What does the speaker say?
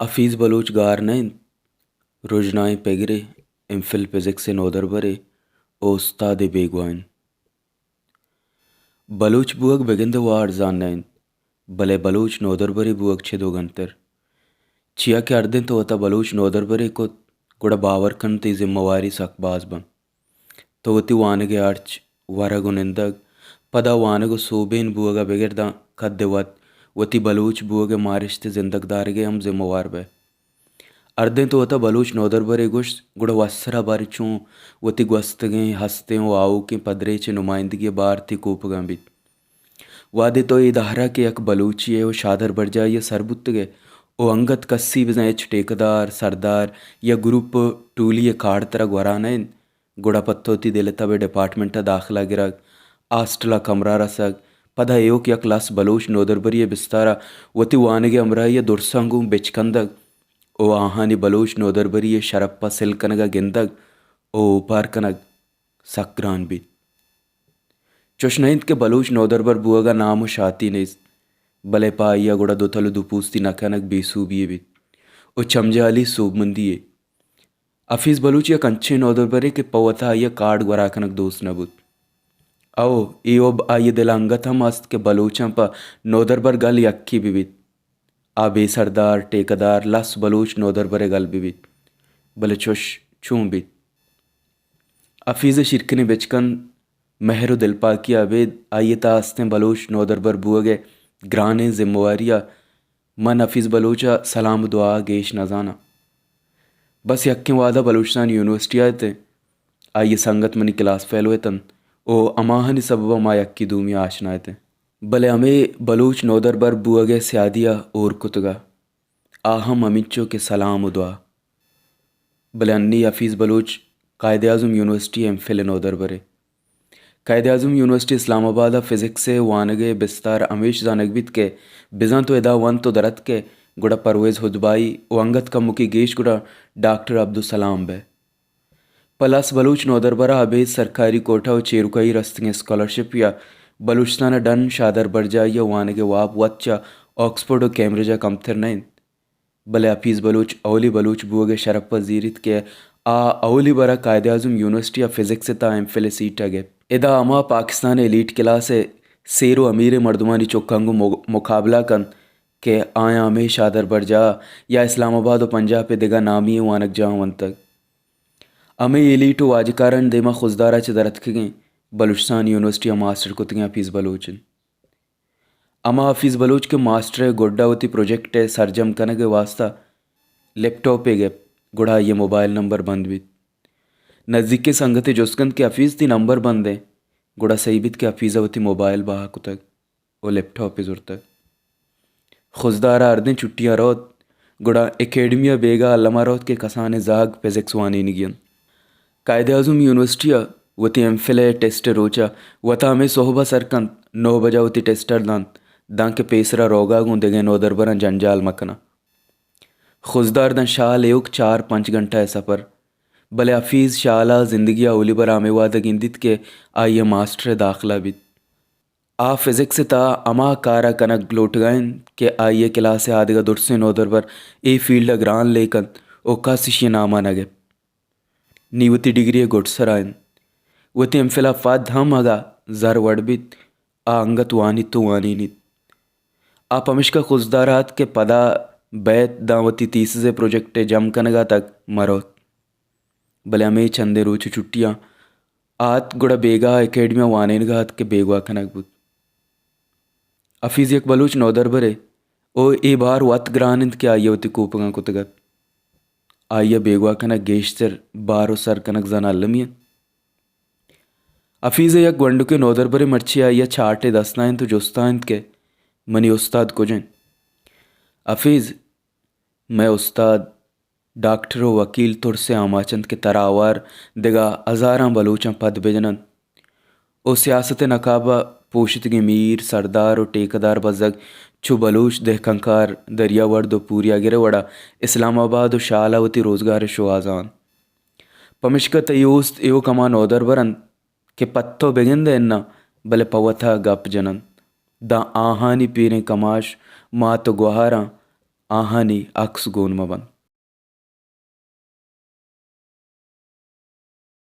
حفیظ بلوچ گار نہ انت، رژنائیں پگرے، ایم فل فزکس ءِ نودربرے ءُ استادے بیگواہ انت۔ بلوچ بوگ بگندے وارزان نہ انت، بلے بلوچ نودربرے بوگ چدو گنتر۔ چیا کہ ہردیں تو وتا بلوچ نودربرے کت، گڑا باور کن تئی ذمہ واری سک باز بنت۔ تو وتی وانگ ءِ ہرچ ورگ ءُ نندگ، پدا وانگ ءُ سوبین بوگ ءَ بگر داں کد ءِ وت وتی بلوچ بوگ ءِ مارشت ءِ زندگ دارگ ءِ ہم ذمہ وار بئے۔ ہردیں تو وتا بلوچ نودربرے گوشت، گڑا وسرا باریں چوں وتی گوستگیں ہستیں ءُ آؤکیں پدریچ ءِ نمائندگی ءِ بار تئی کوپگاں بیت۔ وہدے تو اے دہرا کہ یک بلوچی ءِ ءُ شادر برجاہی ءَ سر بوتگ ئے ءُ انگت کسی بزاں ہچ ٹیکہ دار، سردار یا گروپ ٹولی ءِ کارڈ ترا گورا نہ انت، گڑا پہ تو وتی دل ءِ تب ءَ ڈیپارٹمنٹ ءَ داخلہ گرگ، ہاسٹل ءَ کمرہ رسگ، پدا ایوک یک لس بلوچ نودربری ءِ بستار ءَ وتی وانگ ءِ ہمراہی ءَ درساں گوں بچکندگ ءُ آہانی بلوچ نودربری ءِ شرپ ءَ سل کنگ ءَ گندگ ءُ اوپار کنگ سک گران بیت۔ چوش نہ انت کہ بلوچ نودربر بوگ ءَ نام ءُ شاتی نیست، بلے پہ آئی ءَ گڑا دوتل ءُ دوپوستی نہ کنگ بے سوبی یے بیت ءُ چمجالی سوبمندی یے۔ حفیظ بلوچ یک انچیں نودربرے کہ پہ وتا آئی ءَ کارڈ گورا کنگ دوست نہ بوت۔ او اے حب آئی ءِ دل ءَ انگت ہم است کہ بلوچاں پہ نودربر گل یکے بہ بیت۔ آ بے سردار، ٹیکہ دار، لس بلوچ نودربر ءِ گل بہ بیت۔ بلے چوش چون بیت؟ حفیظ ءِ شیرکنیں بچکند مہر ءُ دلپاکی ءَ ابید آئی ءِ تہا استیں بلوچ نودربر بوگ ءِ گرانیں ذمہ واری ءَ من حفیظ بلوچ ءَ سلام ءُ دعا ءَ گیش نہ زاناں۔ بس یکیں وہد ءَ بلوچستان یونیورسٹی ءَ اتیں، آئی ءِ سنگت منی کلاس فیلو اتنت ءُ ہماہانی سبب ءَ ما یکے دومی ءَ آشنا اتیں۔ بلے ہمے بلوچ نودربر بوگ ءِ سیادی ءَ ہور کتگ ءَ آ ہم ہمینچو کہ سلام ءُ دعا۔ بلے انی حفیظ بلوچ قائد اعظم یونیورسٹی ءِ ایم فل ءِ نودربرے۔ قائد اعظم یونیورسٹی اسلام آباد ءَ فزکس ءِ وانگ ءِ بستار ہمیش زانگ بیت کہ بزاں تو ادا ونت ءُ در اتکئے گڑا پرویز ہدبائی ءُ انگت کمکے گیش گڑا ڈاکٹر عبدالسلام بئے۔ پہ لس بلوچ نودربر ءَ ابید سرکاری کوٹہ ءُ چیرکائی رستگیں اسکالرشپ یا بلوچستان ءَ ڈن شادر برجاہی ءِ وانگ ءِ واب وت چہ آکسفورڈ ءُ کیمبرج ءَ کمتر نہ انت۔ بلے حفیظ بلوچ اولی بلوچ بوگ ءِ شرپ ءَ زیریت کہ آ اولی بر ءَ قائد اعظم یونیورسٹی ءَ فزکس ءِ تہا ایم فل ءِ سیٹ ءَ گپت۔ ادا ہما پاکستان ءِ ایلیٹ کلاس ءِ سیر ءُ امیریں مردمانی چکاں گوں مق-، مقابلہ کنت کہ آیاں ہمے شادر برجاہ یا اسلام آباد ءُ پنجاب ءِ دگہ نامی ئیں وانگجاہاں ونتگ۔ ہمے ایلیٹ ءُ واجکارانی دیم ءَ خضدار ءَ چہ در اتکگیں بلوچستان یونیورسٹی ءَ ماسٹر کتگیں حفیظ بلوچ انت۔ ہما حفیظ بلوچ کہ ماسٹر ءِ گڈ ءَ وتی پروجیکٹ ءِ سرجم کنگ ءِ واستہ لیپ ٹاپے گپت، گڑا آئی ءِ موبائل نمبر بند بیت۔ نزیکیں سنگتے جست کنت کہ حفیظ، تئی نمبر بند انت، گڑا سہی بیت کہ حفیظ ءَ وتی موبائل بہا کتگ ءُ لیپ ٹاپے زرتگ۔ خضدار ءَ ہردیں چھٹیاں روت، گڑا اکیڈمی ءَ بیگاہ الم ءَ روت کہ کسانیں زہگ فزکس وانینگی انت۔ قائد اعظم یونیورسٹی ءَ وتی ایم فل ءِ ٹیسٹ ءِ روچ ءَ وتا ہمے سہب ءَ سر کنت، نو بجہ ءَ وتی ٹیسٹ ءَ دنت، دانکہ پیسر ءَ روگ ءَ گوں دگہ نودربراں جنجال مہ کناں۔ خضدار داں شال ایوک چار پنچ گھنٹہ ءِ سفر، بلے حفیظ شال ءَ زندگی ءَ اولی بر ءَ ہمے وہد ءَ گندیت کہ آئی ءِ ماسٹر ءِ داخلہ بیت۔ آ فزکس ءِ تہا ہما کار ءَ کنگ لوٹگ ءَ انت کہ آئی ءِ کلاس ءِ آدگہ درسیں نودربر اے فیلڈ ءَ گران لیک انت ءُ کس ایشی ءِ نام ءَ نہ گپت۔ نی وتی ڈگری ءِ گڈسر ءَ انت۔ وتی ایم فل ءَ پد ہم اگاں زر وڑ بیت، آ انگت وانیت ءُ وانینیت۔ آ پمشکا خضدار ءَ اتک کہ پدا بئیت داں وتی تھیسز ءِ پروجیکٹ ءِ جم کنگ ءَ تک مہ روت۔ بلے ہمے چندیں روچ ءُ چھٹیاں آ اتک گڑا بیگاہ ءَ اکیڈمی ءَ وانینگ ءَ اتک کہ بیگواہ کنگ بوت۔ حفیظ یک بلوچ نودربرے ءُ اے بار وت گران انت کہ آئی ءَ وتی کوپگاں کتگ ات۔ آئی ءَ بیگواہ کنگ گیشتر بار ءُ سر کنگ زاناں المی انت۔ حفیظ ءِ یک گونڈکیں نودربرے مرچی آئی ءَ چارٹے دست ءَ انت ءُ جست ءَ انت کہ منی استاد کج انت؟ حفیظ، مئے استاد ڈاکٹر ءُ وکیل ترس ءِ آماچ انت کہ ترا ہوار دگہ ہزاراں بلوچاں پد بہ جن انت ءُ سیاست ءِ نقاب ءَ پوشتگیں میر، سردار ءُ ٹیکہ دار بزگ چو بلوچ دہکانکار، دریاورد ءُ پوریاگر ءِ وڑ ءَ اسلام آباد ءُ شال ءَ وتی روزگار ءِ شوہاز ءَ انت۔ پمشکا تئی اوست ایوک ہما نودربر انت کہ پہ تو بگندئے اناں، بلے پہ وت ءَ گپ جن انت۔ داں آہانی پیریں کماش، مات ءُ گوہاراں آہانی عکس گون مہ بنت۔